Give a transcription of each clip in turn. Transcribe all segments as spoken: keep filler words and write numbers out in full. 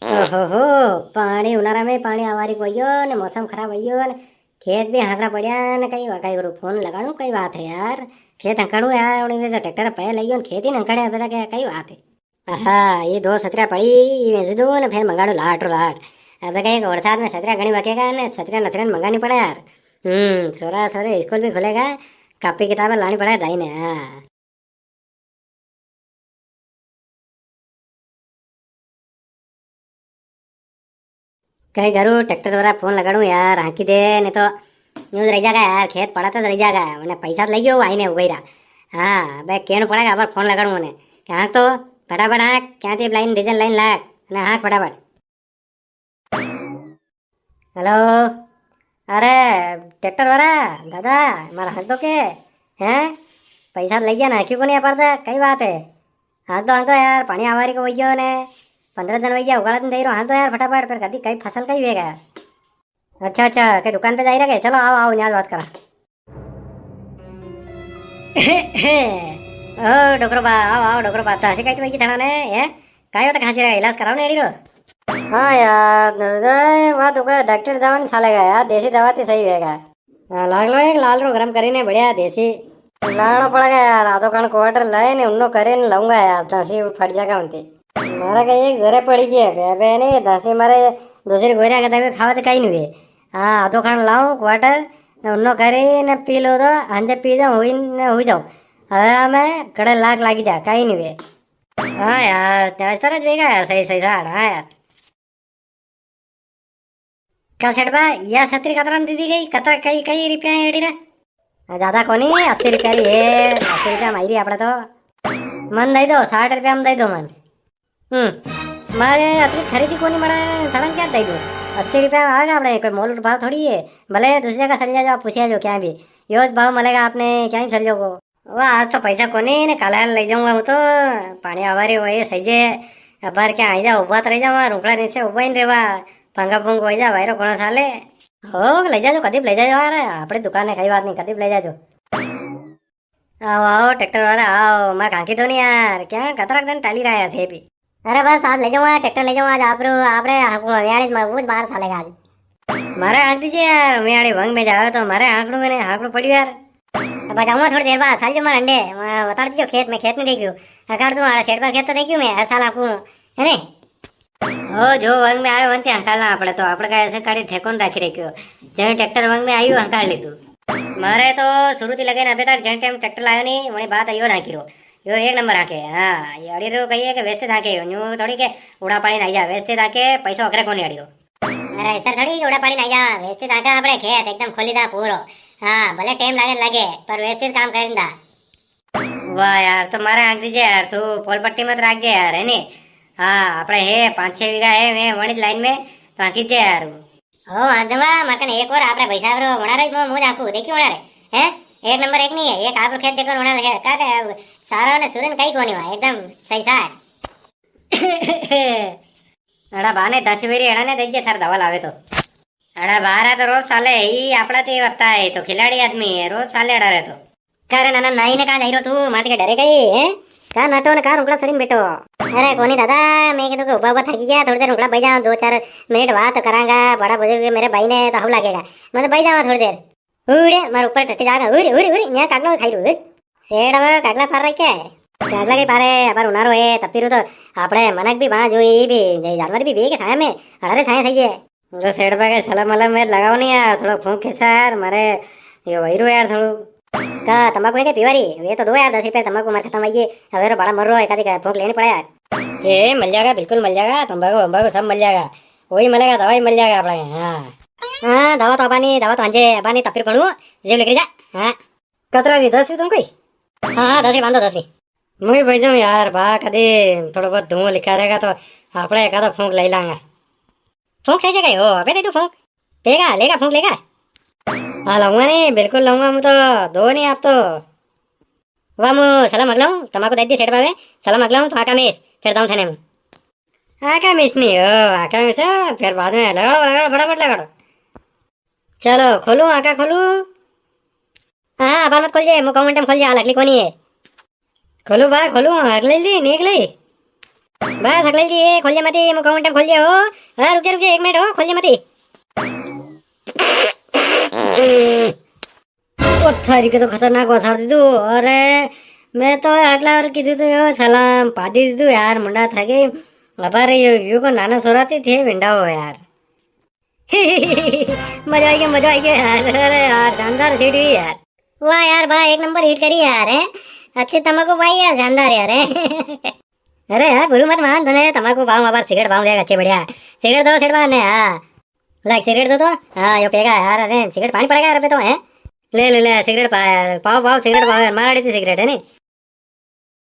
ओहो हो, पाणी उनारा में पाणी आवारी को वयो ने, मौसम खराब वयो ने, खेत भी हांकना पड़या ने, कई वा-, कई करूँ, फोन लगाड़ू, कई बात है यार, खेत हंकाड़ू यार, उणी में तो ट्रैक्टर पे लई गयो ने, खेत ही हंकाड़े अबे तक, कई बात है। आहा, ये दो छतरिया पड़ी, ये बेची दूँ ने फिर मंगाड़ू लाट रो लाट। अबे कई एक बरसात में छतरिया घणी बकेगा ने, छतरिया नथरिया मंगानी पड़े यार। हम्म, सोरा सोरे स्कूल भी खुलेगा, कापी किताबें लानी पड़े जाई ने, हाँ। कई करूँ, ट्रैक्टर वाला फोन लगाड़ू यार, हांकी दे, नी तो यूं रह जागा यार, खेत पड़ा तो रह जागा, वने पैसा तो लई गयो, आई ने उगई रहा। हाँ, अबे केणू पड़ेगा, अबार फोन लगाड़ू वने। कि हाँक तो, फटाफट हाँक, क्यां थी लाइन, डीजल लाइन लाग, ने हाँक फटाफट। हेलो, अरे, ट्रैक्टर वाला दादा, मारा हाँक दो के, हैं? पैसा तो लई गया ना, क्यों कोनी अपारता? कई बात है? हाँक दो, हाँक दो यार, पाणी आवारी को वई गयो ने, पन्द्रह दिन वई गया, उगाड़ा नी दई रो, हाँक दो यार फटाफट, फिर कदी कई फसल कई वेगा यार। अच्छा, अच्छा, के दुकान पे जाई रहा के? चलो, आओ, आओ, न्याज बात करा। ओ डोकरो बा, आओ, आओ डोकरो बा, तो हंसी काई तो वई थाना ने, हैं? काई होता खांसी रा, इलाज कराओ ने एड़ी रो। हाँ यार, वा तो का डॉक्टर दवा नी सालेगा यार, देसी दवा तो सही वेगा। हाँ, लाग लो एक लाल रो गरम करी ने, बढ़िया देसी। लाणो पड़ेगा यार, आधो खान क्वार्टर लाए ने, उन्नो करे ने लाऊंगा यार, तासी फट जागा उनती। मारा का एक जरे पड़ी गई है, अबे ने तासी मारे दूसरी गोरियां के दबे खावा तो कई नी हुए। हाँ, आधो खान लाऊं क्वार्टर, ने उन्नो करे ने पी लो तो, हंजे पी जाओ, हुई ने हुई जाओ। आराम है, कड़े लाग लागी जा, कई नी हुए। हाँ यार, त्या इस तरह वेगा यार, सही, सही साड़, हाँ यार। का सेठ बा, या छतरी कतरा में दीदी गई? कतरा, कई, कई रुपया है एड़ी रे? आ, ज्यादा कोनी, अस्सी रुपया री है, अस्सी रुपया में आई री आपड़े तो। मन दई दो, साठ रुपया में दई दो मन। हम्म, मारे अतरी खरीदी कोनी मड़ा, सड़न क्या दई दो? अस्सी रुपया में आगा आपड़े, कोई मोल भाव थोड़ी है। भले दूसरी जगह चल जाओ, आप पूछे जो क्या भी, यो भाव मिलेगा आपने, क्या ही चल जाओ। वाह, आज तो पैसा कोनी ने, काले हाल लई जाऊंगा हूँ तो। पाणी आवारी होए सही जे, अबार क्या आई जा, उबा तो रही जावा, रुकड़ा नीचे उबा ही नी रेवा, पंगा पंग होई जा, वायरो कोना साले। हो, लई जाजो, कदी भी लई जाजो यार, आपणी दुकान है, कई बात नी, कदी भी लई जाजो। आओ, आओ, ट्रैक्टर वाला, आओ, मैं कांकी तो नी यार, क्या कतरा दिन टाली रहा यार थे भी। अरे बस, आज लई जाऊंगा, ट्रैक्टर लई जाऊंगा आज आप रो, आप रे, हाँ, वो यार, मैं वो बाहर सालेगा आज। मारे हाँक दीजे यार, मैं आड़ी वंग में जावे तो मारे हाँकड़ू, मैंने हाँकड़ू पड़्यो यार। अब जाऊंगा थोड़ी देर बाद, साल जो मार अंडे, वहाँ बता दीजो खेत में, खेत में देखियो। हकार दूं, आड़ा सेठ पर खेत तो देखियो मैं, हर साल हाँकू, है ने? ओ, जो वंग में आयो, वंती हकालना आपड़े तो, आपड़े का ऐसे काड़ी ठेको नी राखी रखियो। जब ट्रैक्टर वंग में आयो, हकार ले तू। मारे तो शुरू थी लगे ना अबे तक, जन टाइम ट्रैक्टर लायो नी, वणी बात आयो हाँकी रो। यो एक नंबर हाँके, हाँ, ये अड़ी रो कही है कि व्यवस्थित हाँके, यो न्यू थोड़ी के उड़ा पाड़ी ना जा, व्यवस्थित हाँके, पैसो अकरे कोनी अड़ी रो। अरे, इस तरह थोड़ी उड़ा पाड़ी ना जा, व्यवस्थित हाँका आपड़े खेत एकदम खोली दा पूरो। हाँ, भले टाइम लागे, लागे, पर व्यवस्थित काम करिंदा। वाह यार, तो मारे हाँक दीजे यार, तू पोल पट्टी मत राख जे यार, है नी? हाँ, आपड़े है पाँच छह बीघा है, मैं वणित लाइन में, तो हाँकी जे यार। ओ, हाँक दूंगा, मारे कने एक और आपरे भाई साहब रो, वणा रे मो-, मौज आंखू, देखियो वणा रे, हैं? एक नंबर एक नी है, एक आपरो खेत देखो वणा रे है, का के सारा ने सुरन कई कोनी हुआ, एकदम सही सार। अड़ा बाने दस बेरी अड़ा ने दीजे थार दवा लावे तो। अड़ा बारा तो रोज साले ही, आपड़ा ते वत्ता है, तो खिलाड़ी आदमी है, रोज साले अड़ा रे तो। का रे नाना, नाई ने कहाँ जाई रो तू? मार के डरे गई, हैं? का नाटो ने का रुकड़ा सड़ी में बैठो? अरे कोनी दादा, मैं कीधो के उबा उबा थकी गया, थोड़ी देर रुकड़ा बई जाओ, दो चार मिनट बात करांगा, बड़ा बुजुर्ग मेरे भाई ने तो हव लागेगा, मैं तो बई जावा थोड़ी देर। उड़े, मार ऊपर टट्टी जागा, उरे, उरे, उरे, यहाँ कागलो खाई रू, उरे। सेठ, अब कागला फार रहा क्या है? कागला के पारे, अबार उनारो है, तपी रू तो आपड़े मनक भी बाँ जो ये भी, जानवर भी बेके साया में, अड़ारे साया सही है। तो सेठ बा के सलम मलम में लगाओ नी यार, थोड़ो फूंक खेसा यार, मारे यो वही रो यार थोड़ो। का तंबाकू है के पीवारी? ये तो दो यार, दस रुपया तंबाकू मार खत्म हुई है, अब ये बड़ा मर रो है, एकादी का फूंक लेनी पड़ा यार। ए, मिल जाएगा, बिल्कुल मिल जाएगा, तंबाकू वंबाकू सब मिल जाएगा, वही मिलेगा, दवाई मिल जाएगा अपने, हाँ। हाँ, दवा तो अबानी, दवा तो अंजे, अबानी तपीर कणू, जेब लेकर जा, हाँ। कतरा री, दस री तुम कोई? हाँ, हाँ, दस री बांधो, दस री। मुई भाई जाऊँ यार, बा कदी थोड़ा बहुत धुआं लिखा रहेगा तो आपड़े एकादा फूंक ले लांगा। फूंक सही जगह हो, अबे दे तू फूंक। पेगा, लेगा फूंक लेगा? हाँ, लाऊंगा नी, बिल्कुल लाऊंगा, मु तो दो नी आप तो। वाह, मु सलाम अगलाऊं, तमाकू दे दी सेठ बाबे, सलाम अगलाऊं तो आका मेस, फिर दाऊं थाने मु। आका मेस नी हो, आका मेस, फिर बाद में लगाड़ो, लगाड़ो, फटाफट लगाड़ो। चलो, खोलूं, आका खोलूं। हाँ, हाँ, अबार मत खोल जे, मु कहूं टाइम खोल जे, हाल अगली कोनी है। खोलूं बा, खोलूं, अगले ली, नी अगले। बस अगले जी, खोल दे मती, मु कहूं टाइम खोल दे हो। हाँ, रुके, रुके, एक मिनट हो, खोल दे मती। ओ थारी के तो खतरनाक वसार दीदू। अरे, मैं तो अगला और कीधु तो यो सलाम पादी दीदू यार, मुंडा था के अबार यो, यो को नाना सोराती थे विंडा हो यार। मजा आई गया, मजा आई गया यार। अरे यार, शानदार सीट हुई यार। वाह यार, वाह, एक नंबर हिट करी यार, हैं? अच्छी तमाकू पाई यार, शानदार यार, हैं? अरे यार, बुरु मत मान, तने तमाकू पाऊं, अबार सिगरेट पाऊं, देख, अच्छे बढ़िया। सिगरेट दो, सेठ बा ने, हाँ। लाइक सिगरेट दो तो। हाँ, यो पेगा यार, अरे, सिगरेट पानी पड़ेगा यार, अबे तो, हैं? ले, ले, ले, सिगरेट पा यार, पाओ, पाओ, सिगरेट पाओ यार, मारा दी सिगरेट है नी।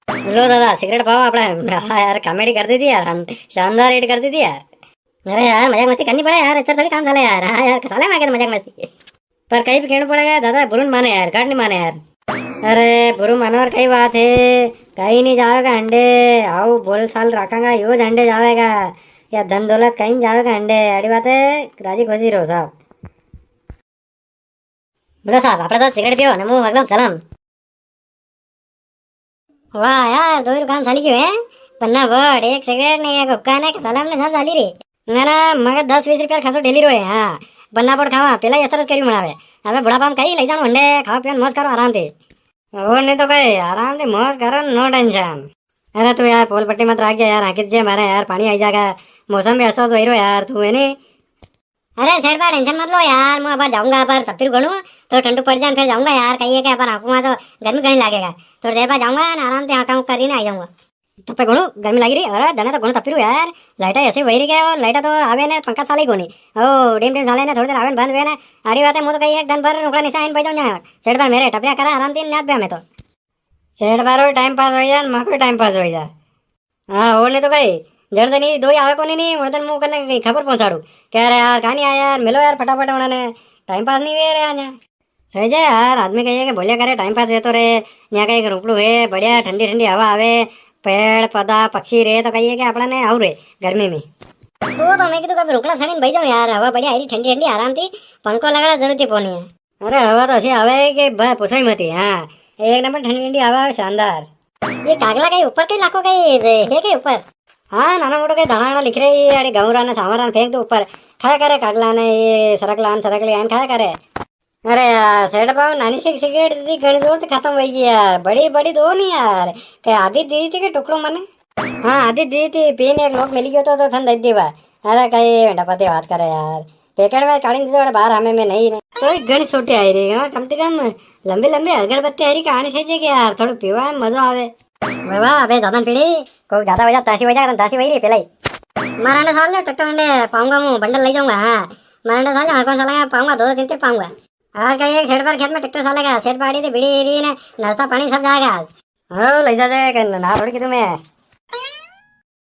लो दादा, सिगरेट पाओ आपणे। हाँ यार, कॉमेडी कर दी थी यार, हम शानदार हिट कर दी थी यार। अरे यार, मजाक मस्ती करनी पड़े यार, इतना थोड़ी काम चले यार। हाँ यार, साले में आके तो मजाक मस्ती। पर कई भी कहना पड़ेगा दादा, बुरु नी माने यार, गांड नी माने यार। अरे बुरु मानो और कई बात है, कई नी जावेगा अंडे, आओ बोल साल रखांगा, यो ज अंडे जावेगा, या धन दौलत कई नी जावेगा अंडे, अड़ी बात है, राजी खुशी रहो साहब। बोलो साहब, आपणे तो सिगरेट पियो ने, मु एकदम सलाम। वाह यार, दो ही दुकान चाली गयो है, पन्ना बोर्ड, एक सिगरेट ने, एक हुक्का ने, एक सलाम ने, सब चाली रे। ना ना, मगर दस बीस रुपया खर्चो डेली रो है, हाँ। पन्ना बोर्ड खावा, पेला ही असर करी मनावे। अबे बुढ़ापा में कई लई जाणो हंडे, खाओ पियो, मौज करो आराम से। और नी तो कई, आराम से मौज करो, no tension। अरे तू यार, पोल पट्टी मत राख जा यार, आंखी जे मारे यार, पानी आई जागा। मौसम भी असो वही रो यार, तू है नी। अरे सेठ बा, टेंशन मत लो यार, मु अबार जाऊंगा, अबार तपी रो घणो, तो ठंडू पड़ जाए, फिर जाऊंगा यार। कई है के अबार आंखों में तो गर्मी घणी लागेगा, थोड़ी देर बाद जाऊंगा ना, आराम से हाका हुका करी ने आई जाऊंगा। तपे घणो गर्मी लागी री, अरे दने तो घणो तपी रो यार, लाइटा ऐसे वही रही है, और लाइटा तो आवे ने, पंखा चाले ही कोनी। ओ, डिम डिम चाले ने, थोड़ी देर आवे ने, बंद हुए ने। आड़ी बात है, मु तो कई एक दन भर रुकड़ा नीचे आइन बैठ जाऊं। सेठ बा मेरे टपरिया करा आराम से, न्यात ब्या में तो। सेठ बा रो टाइम पास हो जा, माको टाइम पास हो जा। हाँ, और नी तो कई, जड़ दन ई दो ही आवे कोनी नी, उड़ दन मु कने खबर पहुंचाड़ू। कह रहे यार, कां नी आया यार, मिलो यार फटाफट उन्होंने, टाइम पास नी हुए रे आजा। सही जे यार, आदमी कहिए के बोलिया करे, टाइम पास वेतो रे, न्या का एक रुकड़ू है, बढ़िया ठंडी ठंडी हवा आवे, पेड़, पौधा, पक्षी रे, तो कहिए के अपना ने आऊ रे, गर्मी में। तो, तो मैं कीधु कभी रुकड़ा सड़ीन भाई जाऊं यार, हवा बढ़िया आई री, ठंडी ठंडी, आराम थी, पंखो लगाड़ा जरूरत ही कोनी है। अरे, हवा तो ऐसी आवे के बस पूछो ही मती, हाँ, एक नंबर ठंडी ठंडी हवा आवे, शानदार। ये कागला कई ऊपर के लाखों कई है कई ऊपर? हाँ, नाना मोटो कई दाना वाना लिख रहे, ये अरे गौरा ने सावरा ने फेंक दो ऊपर, खाया करे कागला ने, ये सरकला ने, सरकली आन खाया करे। अरे यार, सेठ बाबू, नानी सी सिगरेट दी घणी जोर से खत्म हुई गई यार, बड़ी बड़ी दो नी यार, कई आधी दी थी के टुकड़ो मने? हाँ, आधी दी थी, पीने एक लोग मिल गयो तो, तो थन दे दीवा। अरे कई डपा दी बात करे यार, पैकेट में काढ़ी दी तो बाहर हमें में नी ने। तो एक घणी छोटी आई री है, कम से कम लंबी लंबी अगरबत्ती आई री, कहानी सही है यार, थोड़ा पीवा में मजो आवे। वाह, वाह, अबे ज्यादा पीड़ी, को ज्यादा वजह तासी वजह, तासी वही री पहले ही। मारा अंडे साल जो ट्रैक्टर अंडे पाऊंगा, मु बंडल ले जाऊंगा, हाँ। मारा अंडे साल जो, हाँ, कौन सा लगा पाऊंगा, दो दो तीन तीन पाऊंगा। आज का एक सेठ पर खेत में ट्रैक्टर सालेगा, सेठ पाड़ी थी बीड़ी री ने, नाश्ता पानी सब जाएगा आज। हो, ले जा, जा, कर ना, थोड़ी की तुम्हें।